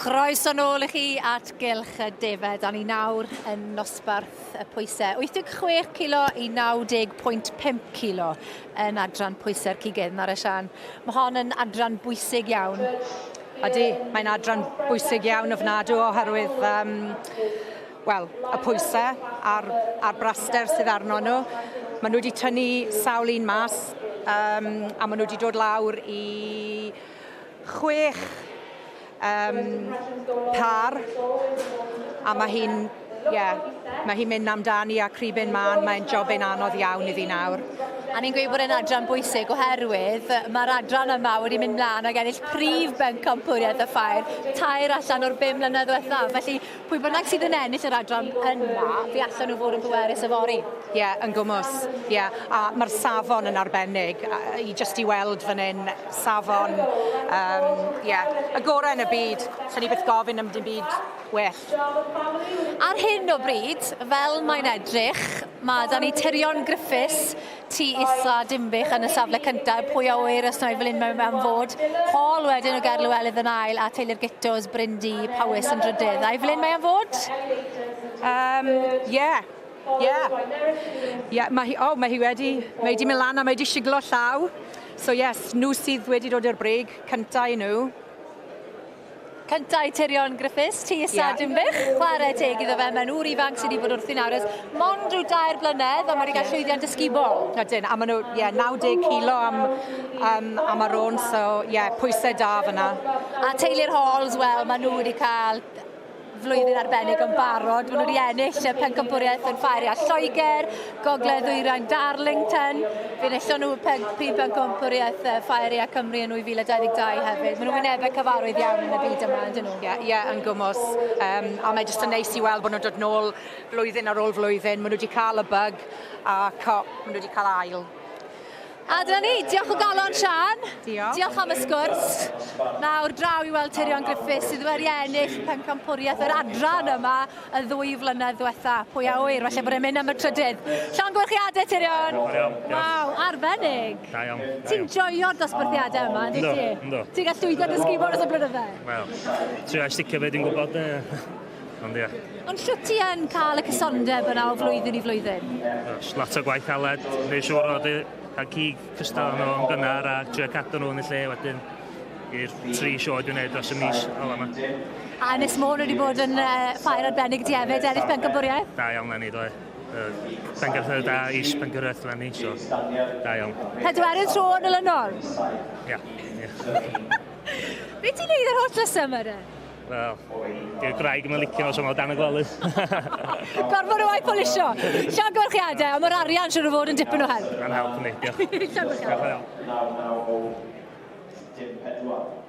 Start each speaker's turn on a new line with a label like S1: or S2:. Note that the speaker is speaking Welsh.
S1: Croeso nôl i chi at Gylch y Defed. A ni nawr yn nosbarth y pwysau. 86 kilo i 90.5 kilo yn adran pwysau'r cigydd. Nawr Sian, mae hon yn adran bwysig iawn.
S2: Ydy, mae'n adran bwysig iawn ofnadw oherwydd um, wel, y pwysau a'r, a'r braster sydd arno nhw. Maen nhw wedi tynnu sawl un mas um, a maen nhw wedi dod lawr i chwech um, par a mae hi'n yeah, mae hi'n mynd amdani a cribyn man, mae'n jobyn anodd iawn iddi nawr.
S1: A ni'n gweud bod e'n adran bwysig oherwydd mae'r adran yma wedi mynd mlaen ag ennill prif bencampwriaeth y ffair tair allan o'r bum mlynedd ddiwethaf. Felly Pwy bynnag sydd yn ennill yr adran yna, fe allan nhw fod yn bwerus yfory.
S2: Ie, yeah, yn gwmws. Ie, yeah. A mae'r safon yn arbennig, i just i weld fan hyn, safon, um, yeah, y gorau yn y byd. Sa'n ni byth gofyn am dim byd well.
S1: Ar hyn o bryd, fel mae'n edrych, mae da ni Tyrion Griffiths Tŷ Isa Dinbych yn y safle cyntaf, pwy a ŵyr os na i fel un mewn am fod. Hall wedyn o Ger Lywelydd yn ail a Taylor Gittos, Bryn Du, Powys yn drydydd. A i fel un mae am fod?
S2: Um, yeah. Yeah. Yeah, mae hi, oh, mae hi wedi, mae wedi mynd lan a mae wedi siglo llaw. So yes, nhw sydd wedi dod i'r brig, cyntaf i nhw.
S1: Cynta i Tirion Griffiths, ti isa yeah. Dinbych. Chwarae teg iddo fe, mae'n ŵr ifanc sydd wedi bod wrthi nawr ers mond rhyw dair blynedd, ond mae wedi cael llwyddiant ysgubol.
S2: Ydyn, a maen nhw, yeah, 90 kilo am, um, am ar ôl, so yeah, pwysau da fyna.
S1: A teulu'r Halls, wel, maen nhw wedi cael flwyddyn arbennig yn barod. Maen nhw wedi ennill y pencampwriaeth yn Ffair Lloegr, Gogledd Ddwyrain Darlington. Fe enillon nhw pen, prif bencampwriaeth Ffair Aeaf Cymru yn 2022 hefyd. Maen nhw'n wynebau cyfarwydd iawn yn y byd yma, ydyn nhw?
S2: Ie, yeah, yeah, yn gwmws. Um, a mae jyst yn neis i weld bod nhw'n dod nôl blwyddyn ar ôl flwyddyn. Maen nhw wedi cael y bug a co, maen nhw wedi cael ail.
S1: A dyna ni, diolch o galon Sian.
S2: Diolch.
S1: Diolch am y sgwrs. Nawr draw i weld Tyrion Griffiths sydd wedi ennill pencampwriaeth yr adran yma y ddwy flynedd ddiwetha. Pwy a ŵyr, falle bod e'n mynd am y trydydd. Llongyfarchiadau Tyrion. Waw, arbennig.
S3: Da iawn.
S1: Ti'n joio'r dosbarthiadau yma, ynddi ti?
S3: Yndw.
S1: Ti'n cael llwyddo dysgu bod dros y blynydde?
S3: Wel, trio sticio be dwi'n gwybod. Ond ie.
S1: Ond shwt ti yn cael y cysondeb yna o flwyddyn i flwyddyn?
S3: Oes, lot o gwaith caled, neu siŵr o dy cael cig cystal nhw yn gynnar a trio cadw nhw yn y lle wedyn i'r tri sioe dwi'n neud dros y mis ola yma.
S1: A Ynys Môn wedi bod yn uh, ffair arbennig ti hefyd, ennill pencampwriaeth?
S3: Da iawn lenni, do. Uh, Pencampwriaeth da, is pencampwriaeth lenni, so da iawn.
S1: Pedwerydd tro yn olynol?
S3: Ia, ia.
S1: Be ti'n neud yr holl tlysau yma de?
S3: Wel, di'r graig ddim yn licio fo, so mae o dan y gwely.
S1: Gorfod o waith polisio. Llongyfarchiadau, ond mae'r arian siŵr o fod yn dipyn o help.
S3: Mae'n help ni, diolch.
S1: Llongyfarchiadau.
S3: Diolch.